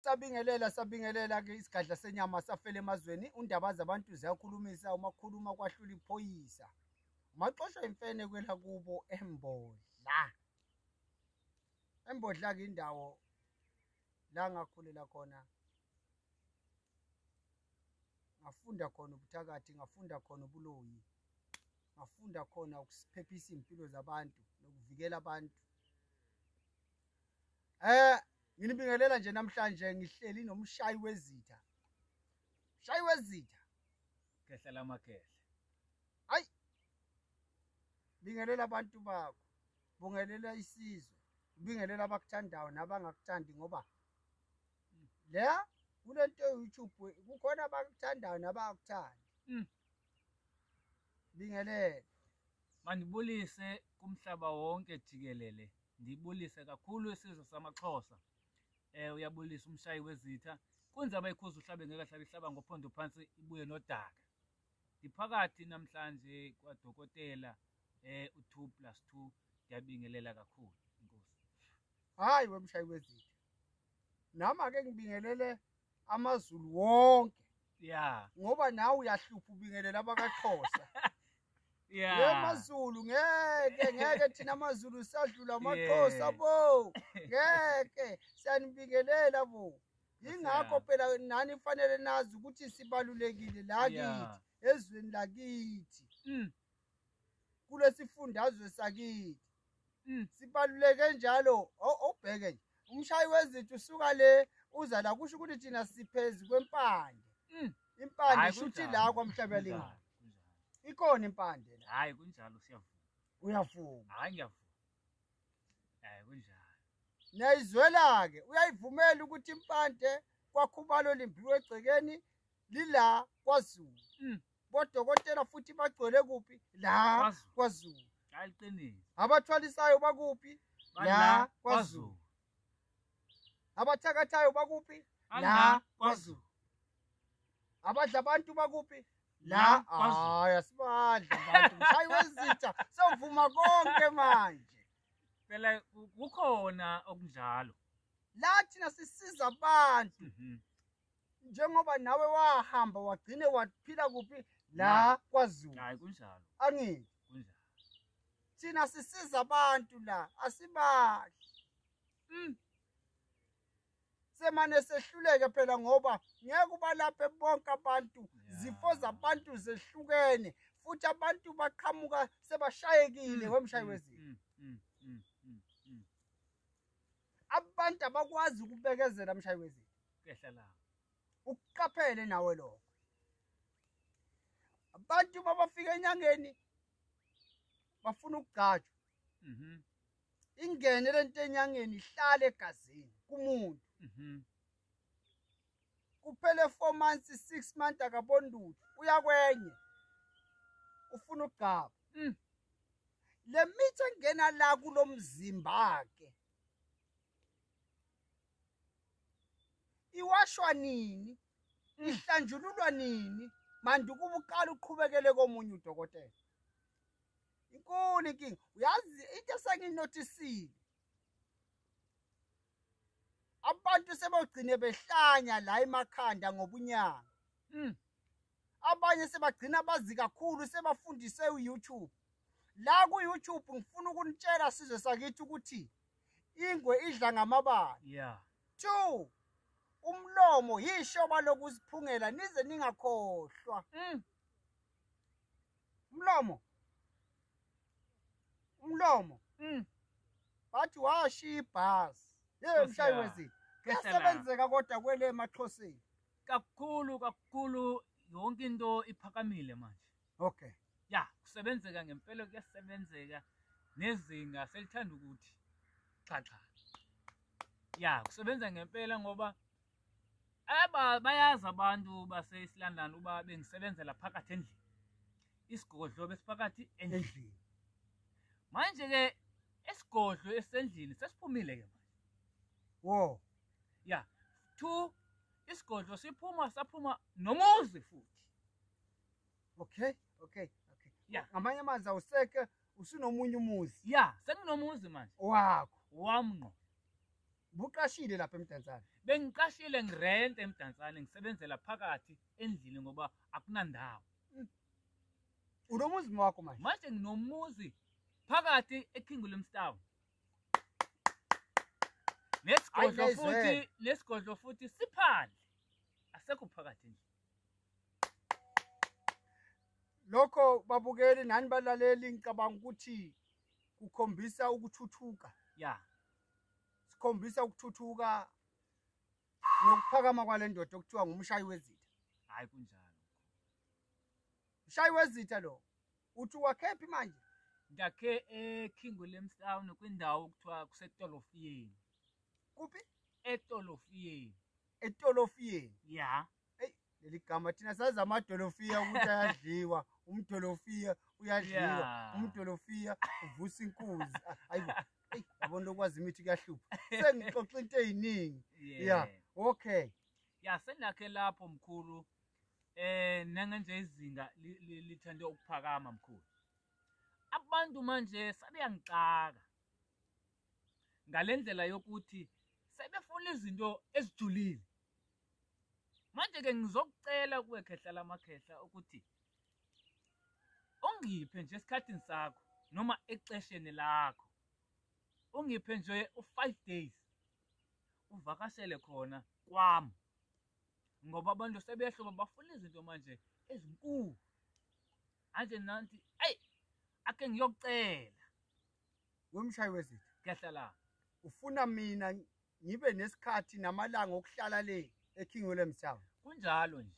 Sabingelela sabingelela ke isigadla senyama safela emazweni undaba zabantu ziyakhulumisa uma kukhuluma kwahlula iphoyisa. Maxoshwa imfene kwela kubo eMbodla. Embodla ke indawo la ngakhulela khona. Ngafunda khona ubuthakathi, ngafunda khona ubuloyi. Ngafunda khona ukusiphephisa impilo zabantu nokuvikela abantu. Nginibingelela nje namhlanje ngihleli nomshayi wezitha. Mshayi wezitha. Khehla lamakhehla. Ayi. Bingelela abantu bakho. Bungelela isizwe. Bingelela abakuthandayo nabangakuthandi ngoba la kulento YouTube kukhona abakuthandayo nabangakuthandi. Bingelela. Mandibulise kumhlaba wonke jikelele. Ndibulise kakhulu isizwe samaXhosa. Uyabulisa umshayi wezitha. Kunzaba ikhuza uhlabe ngeke ahlabe ihlaba ngophondo phansi ibuye nodaka. Ndiphakathi namhlanje kwadokotela u2 + 2 ndiyabingelela kakhulu inkosi. Hayi wemshayi wezitha. Nami ake ngibingelele amaZulu wonke. Yeah. Ngoba nawe uyahlupha ubingelela abakaXhosa. Yeah. YemaZulu ngeke thina amaZulu sadlula amaXhosa bo. Ngeke siyanibingelela bo. Ingakho phela nani fanele nazi ukuthi sibalulekile la kithi ezweni lakithi. Kulesifundazwe sakithi. Sibaluleke njalo obheke nje. Umshayi wezitha usuka le uza la kusho ukuthi thina siphezulu kwempande. Impande shuthi la kwaMhlabelingana. Ikhona impande la. Hayi kunjalo siyavuma. Uyavuma. Hayi ngiyavuma. Hayi kunjalo. Niyayizwela ke uyayivumela ukuthi impande kwakhubalo limbiwe egcekeni lila kwaZulu. Bodokotela futhi bagcwele kuphi? La kwaZulu. Hayi liqiniso. Abathwalisayo bakuphi? La kwaZulu. Abathakathayo bakuphi? La kwaZulu. Abadla abantu bakuphi? La hayi asibadla abantu. Mshayi wezitha sovuma konke manje. Phela kukhona okunjalo. La thina sisiza abantu. Njengoba nawe wahamba wagcine waphila kuphi? La kwaZulu. Hayi kunjalo. Angithi. Kunjalo. Thina sisiza abantu la asibadli. Semane sehluleke phela ngoba ngeke ubalaphe bonke abantu. Zifo zabantu zehlukene futhi abantu baqhamuka sebashayekile wemshayi wezitha. Abantu abakwazi ukubekezela mshayi wezitha. Kehla la. Ukuqaphele nawe lokho. Abantu babafika enyangeni bafuna ukugcatshwa. Ingene lento enyangeni ihlale egazini kumuntu. Kuphele 4 months 6 months akaboni lutho uyakwenye ufuna ukugcaba. Le mithi engena la kulomzimba ke iwashwa nini? Ihlanjululwa nini? Manje ukuba uqala uqhubekele komunye udokotela. Inkulu inkinga. Uyazi into esenginotisile. Abantu sebogcine behlanya la emakhanda ngobunyanga. Abanye sebagcina bazi kakhulu sebafundise uYouTube. La ku YouTube ngifuna ukunitshela sizwe sakithi ukuthi ingwe idla ngamabala. Yeah. 2 umlomo yishoba lokuziphungela nize ningakhohlwa. Umlomo. Umlomo. Bathi washiya ibhasi. Yey mshayi wezitha. Kuyasebenzeka kodwa kwele emaXhoseni. Kakhulu kakhulu yonke into iphakamile manje. Okay. Ya, kusebenzeka ngempela kuyasebenzeka nezinga selithanda ukuthi cha cha. Ya, kusebenza ngempela ngoba bayazi abantu base East London uba bengisebenzela phakathi endlini. Isigodlo besiphakathi endlini. Manje ke esigodlo esendlini sesiphumile ke manje. Wo. Ya, 2 isigodlo siphuma saphuma nomuzi futhi. Okay, okay, okay. Yeah. Ngamanye amazwi awuseke usunomunye umuzi. Yeah, senginomuzi manje. Wakho. Wami ngqo. Buqashile lapha eMdantsane. Bengiqashile ngirente eMdantsane, ngisebenzela phakathi endlini ngoba akunandawo. Unomuzi wakho manje? Manje nginomuzi phakathi eKing William's Town. Nesigodlo futhi, nesigodlo futhi siphandle. Asekho phakathi nje. Lokho babukeli nani balaleli, ngicabanga ukuthi kukhombisa ukuthuthuka. Ya. Sikhombisa ukuthuthuka nokuphakama kwale ndoda okuthiwa ngumshayi wezitha. Hayi kunjalo. Mshayi wezitha lo. Uthi wakhephi manje? Ngakhe eKing William's Town kwindawo okuthiwa kuseTolofiyeni. Kuphi? eTolofiyeni. eTolofiyeni. Ya. Hey, leli gama thina sazi amadolofiya ukuthi ayadliwa, umdolofiya uyadliwa, umdolofiya uvusa inkunzi. Hayibo. Hey, yabona lokwazi imithi kuyahlupha. Sengixoxa into eziningi. Yeah. Okay. Ya, sendakhe lapho mkhulu. Nanganje izinga lithande ukuphakama mkhulu. Abantu manje sebeyangixaka ngalendlela yokuthi sebefuna izinto ezijulile. Manje ke ngizokucela kuwe khehla lamakhehla ukuthi ungiphe nje esikhathini sakho noma exesheni lakho, ungiphe nje u5 days uvakashele khona kwami, ngoba abantu sebehloba bafuna izinto manje ezinkulu. Manje nanti ayi ake ngiyokucela wemshayi wezitha khehla la, ufuna mina ngibe nesikhathi namalanga okuhlala le eKing William's Town. Kunjalo nje.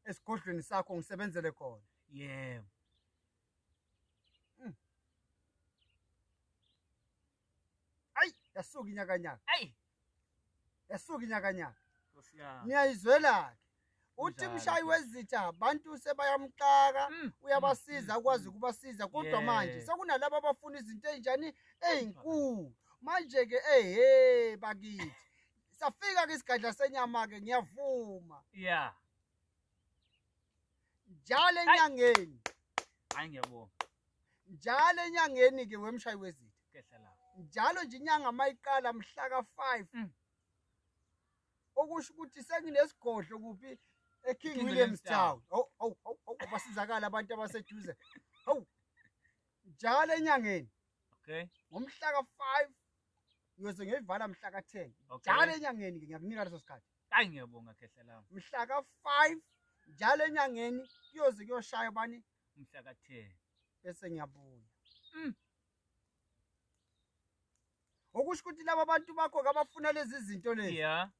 Esigodlweni sakho ngisebenzele khona. Yebo. Ayi, yasuka inyakanyaka. Ayi. Yasuka inyakanyaka. Nkosi yami. Niyayizwela ke. Uthi mshayi wezitha abantu sebayamxaka, uyabasiza ukwazi ukubasiza, kodwa manje sekunalabo abafuna izinto ezinjani ezinkulu. Manje ke ehe bakithi. Safika ke isigadla senyama ke, ngiyavuma. Yeah. Njalo enyangeni. Hayi ngiyabonga. Njalo enyangeni ke wemshayi wezitha. Kehla la. Njalo nje inyanga mayiqala mhla ka5. Okusho ukuthi senginesigodlo kuphi eKing William's Town. Oh oh oh, basizakala abantu abaseduze. Hawu. Njalo enyangeni. Okay. Ngomhla ka5 ngiyoze ngiyivala mhla ka10. Njalo enyangeni ke ngiyakunika leso sikhathi. Hayi ngiyabonga khehla lami. Mhla ka5 njalo enyangeni kuyoze kuyoshaya bani mhla ka10. Bese ngiyabuya. Okusho ukuthi laba bantu bakho abafuna lezi zinto lezi. Yeah.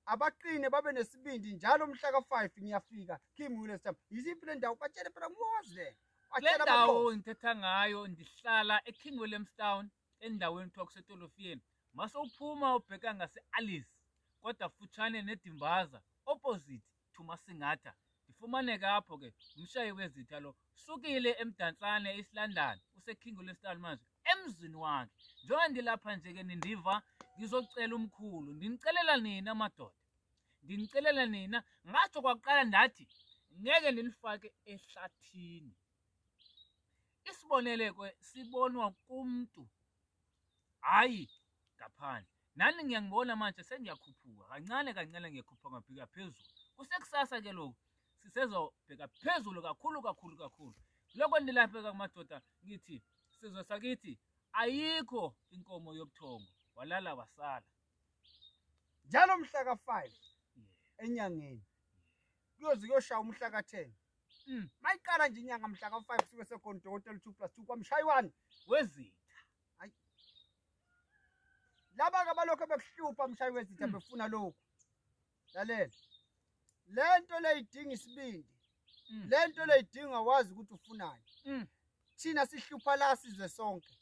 Abaqine babe nesibindi njalo mhla ka5 ngiyafika King William's Town. Yiziphi le ndawo? Batshele phela nguwazi le. Le ndawo ngithetha ngayo ndihlala eKing William's Town endaweni kuthiwa kuseTolofiyeni. Mase uphuma ubheka ngase-Alice kodwa futshane neDimbaza opposite to Masingatha. Ndifumaneka apho ke umshayi wezitha lo. Sukile eMdantsane East London, useKing William's Town manje emzini wakhe. Njengoba ndilapha nje ke nindiva, ngizocela umkhulu, ndinicelela nina madoda, ndinicelela nina. Ngatsho kwaqala ndathi ngeke ndinifake ehlathini. Isibonele ke sibonwa kumntu, hayi ngaphandle. Nani ngiyangibona manje sengiyakhuphuka kancane kancane, ngiyakhuphuka ngabheka phezulu. Kusekusasa ke lokhu sisezobheka phezulu kakhulu kakhulu kakhulu. Lokho ndilapha ke madoda, ngithi sizwe sakithi ayikho inkomo yobuthongo, walala wasala. Njalo mhla ka5 enyangeni kuyoze kuyoshaya umhla ka10. Mayiqala nje inyanga mhla ka5 suke sekhona udokotela 2+2 kwamshayi 1 wezitha. Hayi. Laba ke balokho bekuhlupha mshayi wezitha befuna lokhu. Lalela. Lento leyidinga isibindi. Lento leyidinga wazi ukuthi ufunani. Thina sihlupha la sizwe sonke.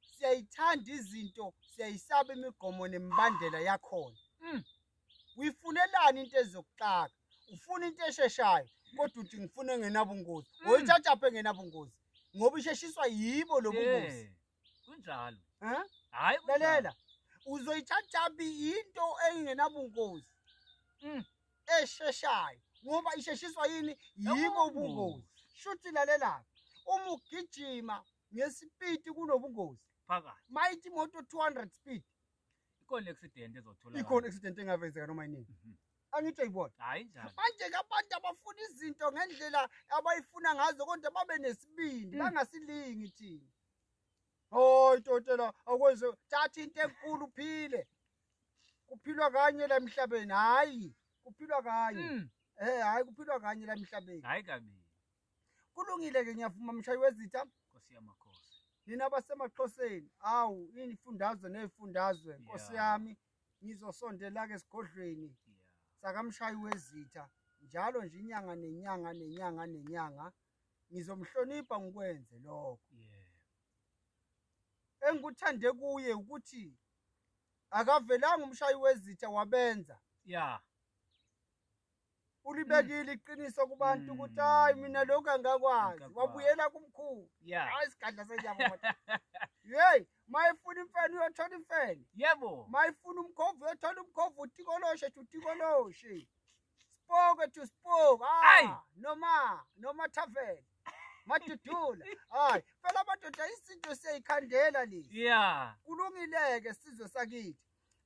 Siyayithanda izinto, siyayisaba imigomo nemibandela yakhona. Uyifunelani into ezokuxaka? Ufuna into esheshayo, kodwa uthi ngifuna engenabungozi. Oyithatha engenabungozi ngoba isheshiswa yibo lobungozi. Kunjalo. Hayi, lalela. Uzoyithatha into engenabungozi. Esheshayo ngoba isheshiswa yini? Yibo ubungozi. Shuthi lalela, uma ugijima ngesipidi kunobungozi phakathi. Mayithi imoto 200 speed, Ikhona accident ezotholakala. Ikhona accident engavenzeka noma yinini. Angithi ayibona. Hayi njalo. Manje-ke abantu abafuna izinto ngendlela abayifuna ngazo kodwa babe nesibindi, bangasilingi thina. Hayi totela akwenze thatha into enkulu uphile. Kuphilwa kanye la emhlabeni, hayi kuphilwa kanye. Hayi kuphilwa kanye la emhlabeni. Hayi kabili. Kulungile-ke ngiyavuma mshayi wezitha. Nkosi yamakhosi. Nina abasemaXhoseni, awu inifundazwe ney'fundazwe, Nkosi yami, ngizosondela-ke esigodlweni sakamshayi wezitha. Njalo nje inyanga nenyanga nenyanga nenyanga ngizomhlonipha ngikwenze lokho. Engikuthande kuye ukuthi akavelanga umshayi wezitha wabenza. Ulibekile iqiniso kubantu ukuthi hayi mina lokhu angakwazi. Wabuyela kumkhulu. Hayi isigadla senyama madoda. Hey, mayifuna imfene uyothola imfene. Yebo. Mayifuna umkhovu uyothola umkhovu, utikoloshe utikoloshe. Spoke to spoke. Noma tavern. Madudula. Hayi, phela amadoda isinto siyayikhandela lezi. Kulungileke sizwe sakithi.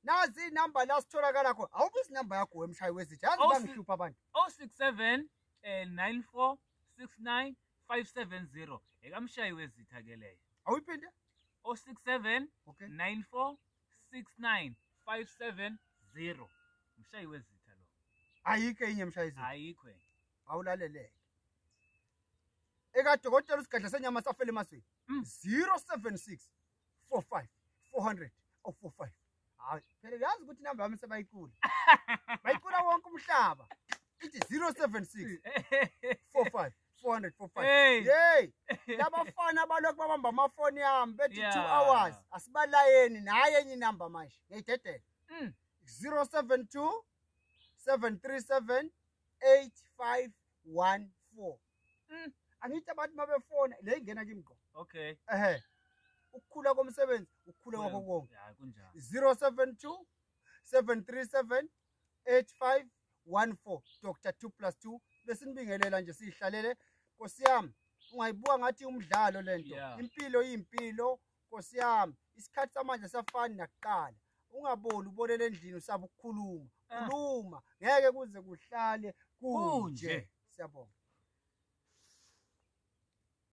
Nazi inamba la sitholakala khona. Awubizi inamba yakho wemshayi wezitha. Yazi bangihlupha abantu. 067 94 69 570. Ekamshayi wezitha ke leyo. Awuyiphinde? 067 94 69 570. Umshayi wezitha lo. Ayikho enye mshayi wezitha. Ayikho enye. Awulaleleke. Ekadokotela usigadla senyama safele emasweni. 076 45 400 045. Hayi phela yazi ukuthi inamba yami sebayicula. Bayicula wonke umhlaba. Ithi 076 45 400 45. Hey, labafana balokhu babamba amafoni yami bethi 2 hours. Asibalayeni naye enye inamba manje. Ngiyidedela. 072 737 8514. Angithi abantu mabefona le ingena kimi ngqo. Okay. Ehhe. Ukukhula komsebenzi, ukukhula kwakho konke. Ya kunjalo. 072 737 8514. Dr 2+2 besinibingelela nje sihlalele. Nkosi yami, ungayibuka ngathi umdlalo lento. Impilo iyimpilo, Nkosi yami. Isikhathi samanje safani nakuqala. Ungaboli ubonele endlini usaba ukukhuluma. Khuluma, ngeke kuze kuhlale kunje. Siyabonga.